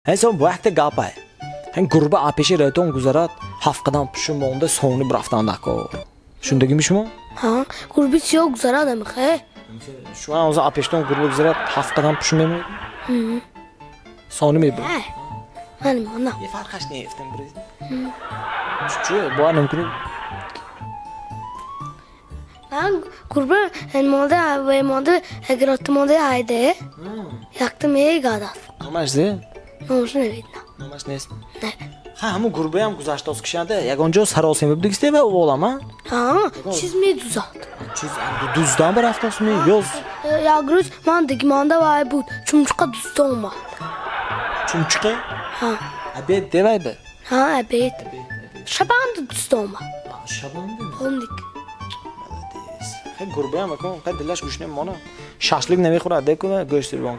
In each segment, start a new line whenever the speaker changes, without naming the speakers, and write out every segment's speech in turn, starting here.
Ҳайсон бо якта гап ай. Ҳам гурба апеши райтон гузарад, ҳафт қадам пуши монда сони бирафтан дакор. Шундагими шумо?
Ҳа, гурби сиёҳ гузарад амихе.
Шумо ҳозир апештон гурба гузарад, ҳафт қадам пуши мемонед? Сони мебурад.
Ман монам.
Е фарқаш неефтам биред. Чу бояд намкунед?
Ман гурба монда ва монда гиротта монда ҳайде. Якта мегадад.
Номаш зе?
Номаш намедонам.
Номаш нест?
Не.
Ха, ҳамун гурбаям гузаштааст кишанда, ягон ҷо саросема бидигисте ва оволам, а?
Ҳа, чиз медузад.
Чиз дуздан бирафтааст ми? Ё
як рӯз ман дигмонда вай буд, чумчуқа дузда омад.
Чумчуқа?
Ҳа.
Обед девай бе?
Ҳа, обед. Шабанда дузда омад.
Шабанда?
Полник.
Молодец. Хе гурбаям акун, хе дилаш гӯшне мона. Шашлик намехӯрад, деку гӯшт сирбон.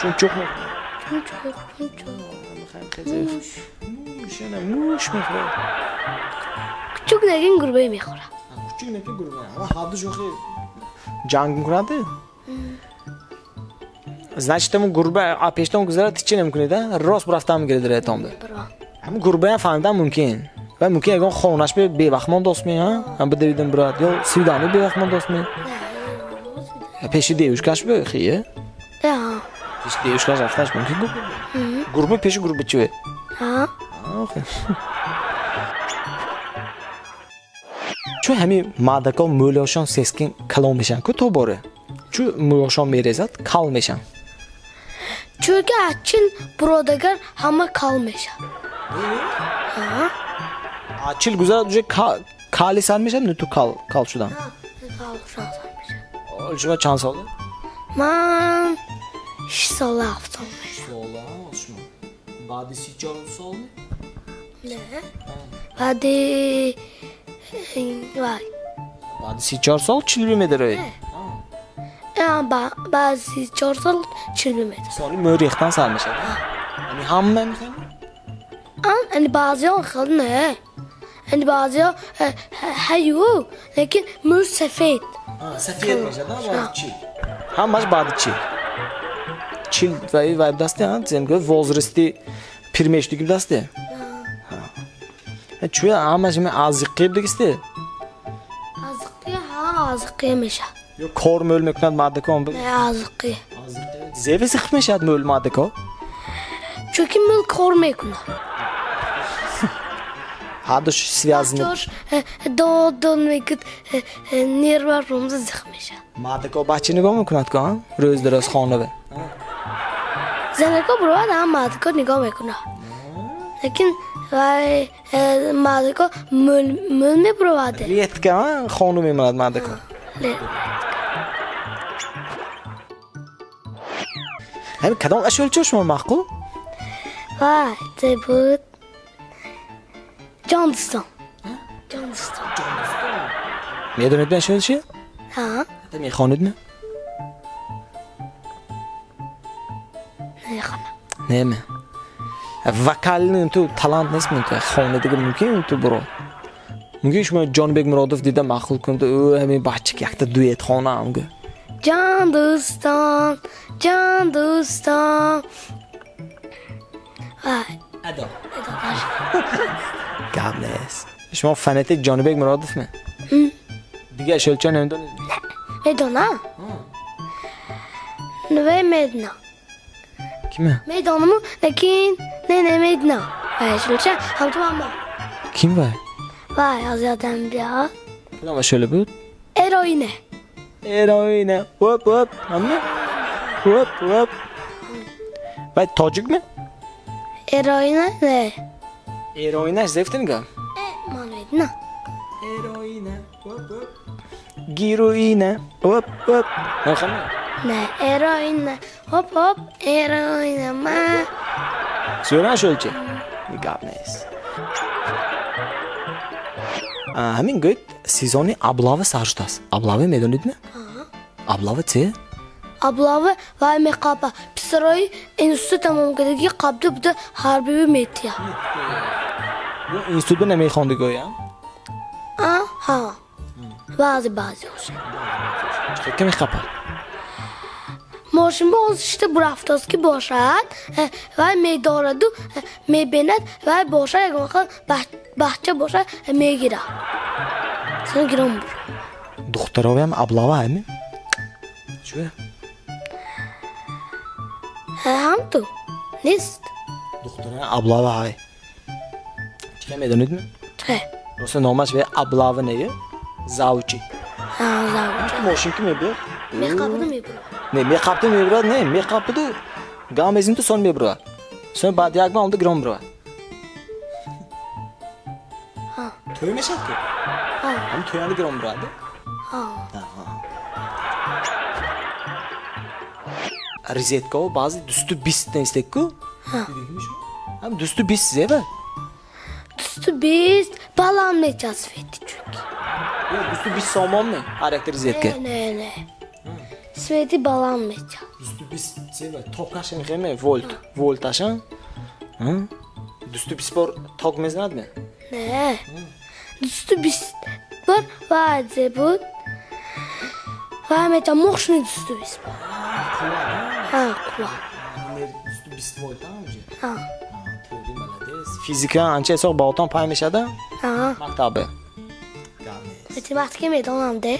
Чумчуқ мехӯрад.
Чумчуқ, чумчуқ.
Муш. Муш, ана муш мехӯрад.
Кучук нагин гурбае мехӯрад.
Кучук нагин гурба. Ама ҳарду шохи ҷанг мекунад? Значит, ҳамун гурба пештон гузарад, ҳеч чи намекунед, а? Рост бирафтан мегирад ретонда. Ҳамун гурбаям фаҳмидан мумкин. Ва мумкин ягон хонаш бевақт мондост ми, а? Ҳам бидавидам бирад, ё свидание бевақт мондост ми? Пеши девушкаш бе, хие?
Ҳа.
Пеши девушкаш рафтанаш мумкин гурба? Гурба пеши гурба чиве?
Ҳа.
Чун ҳамин мардако мӯлиҳошон сескин калон мешаванд ку то боре? Чун мӯлиҳошон мерезад, кал мешаванд.
Чунки аз чил буродагар ҳама кал мешавад. Ҳа.
Аз чил гузарад уже кали сар мешавад, не ту кал, кал шудан?
Кал шудан сар мешавад.
Шумо чанд сола?
Ман 6 сола, 7 сола мешавам.
Сола, шумо. Баъди 34 сол?
Не. Баъди вай.
Баъди 34 сол чил бимедароед?
Не. Баъди 34 сол чил бимедарам.
Соли мӯ рехтан сар мешавад? Яъне ҳама мехеле?
Яъне баъзеҳо хел не. Яъне баъзеҳо ҳаю, лекин мӯ сафед.
Сафед мешавад, баъди чил. Ҳамаш баъди чил. Чил вай вай дасте, а? Зем гӯ возрасти пир мешудиги дасте? Ҳа. Чӯя ҳамаш ҳами азиққи дигисте?
Азиққи, ҳа, азиққи мешавад.
Ё кор мӯл мекунад мардако?
Не, азиққи.
Зеви зиқ мешавад мӯл мардако?
Чунки мӯл кор мекунад.
Ҳардуш связаны.
Бачаҳош дод дод мекунад, нервар ромза зиқ мешавад.
Мардако бача нигоҳ мекунад ко, рӯз дароз хонаве?
Занако бировад, ҳам мардако нигоҳ мекунад. Лекин вай мардако мӯл мебировад.
Редко хону мемонад мардако. Ҳамин кадом ашёлчо шумо маъқул?
Вай, зе буд. Ҷон дӯстон. Ҷон дӯстон.
Медонед ми ашёл чи?
Ҳа.
Мехонед ми?
Намехонам.
Не ме. Вокални ту талант нест ми ту хонадига мумкин ту биро. Мумкин шумо Ҷонбек Муродов дида маъқул кунед, ӯ ҳамин бача якта дуэт хонам гӯ.
Ҷон дӯстон, ҷон дӯстон. Вай.
Адо.
Адо.
Гап нест. Шумо фанати Ҷонбек Муродов ме? Дига ашёлча намедонед?
Медонам. Вай медонам.
Киме?
Медонаму, лекин не намедонам. Вай ашёлча ҳамту ман.
Ким вай?
Вай аз ёдам биёд.
Кадом ашёла буд?
Эроине.
Эроине. Оп оп. Ҳамне? Оп оп. Вай тоҷик ме?
Эроине не.
Эроинаш зефтин гап?
Ман медонам.
Эроине. Оп оп. Героине. Оп оп. Нахаме?
Не, эроине. Оп оп, эроине ма.
Зӯра шолчи? Гап нест. Ҳамин гӯед сезони облава сар шудааст. Облава медонед ме? Облава че?
Облава вай меқапа. Писарои институт тамом кардагӣ қабду буда ҳарбиви метиҳад.
Институтро намехонди гӯя?
Ҳа. Баъзе баъзеҳош.
Чӣ ки меқапад?
Мошин ба ҳозир шита бурафтост ки бошад, вай медораду мебинад, вай бошад, ягон хел бача бошад, мегирад. Сон гирон бур.
Духтаровиам облава ами? Чӣ?
Ҳам ту нест.
Духтара облава ҳай. Чӣ медонидми?
Чӣ?
Роста номаш ве облава не, завучи.
Ҳа, завучи.
Мошин ки мебиёд?
Меқапиду мебурад.
Не, меқапиду мебурад, не, меқапиду гам мезин ту сон мебурад. Сон баъд як моҳ онда гирон бурад.
Ҳа.
Тӯй мешавад ку?
Ҳа.
Ҳам тӯянда гирон бурад?
Ҳа.
Розеткао баъзе 220 нестек ку?
Ҳа.
Ҳам 220 зеба?
220 баланд мечад свети чунки.
Ё 220 сомон не? Ҳар якта розетка.
Не, не, не. Свети баланд мечад.
220 зеба токаш хеме волт, волташ, ҳа? 220 бор ток мезанад ме?
Не. 220 бор вай зебуд. Вай мечад мощный 220 бор. Ҳа, қувват.
220 волт ҳа унҷа?
Ҳа.
Тӯри молодец. Физика анча ҳисоб ба отон пай мешада?
Ҳа.
Мактабе. Гап нест.
Математика медонам де.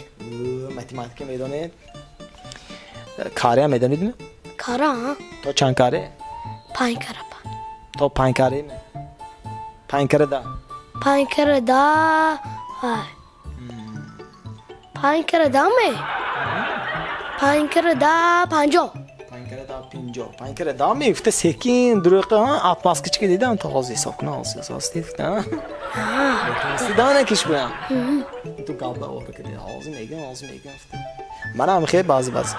Математика медонед? Кареам медонидми?
Кара, ҳа.
То чанд каре?
Панҷ кара панҷ.
То панҷ каре ме? Панҷ кара да?
Панҷ кара да, вай. Панҷ кара да ме? Панҷ кара да 50.
Панҷ кара да 50. Панҷ кара да ме? Гуфта секин дурӯқа, ҳа? Отмазкачка дидам, то ҳозир ҳисоб кунам, ҳозир ҳозир дид, ҳа?
Ҳа.
Да накиш буям. Ту гапда ора киди, ҳозир мегам, ҳозир мегам. Манам хел баъзе баъзе.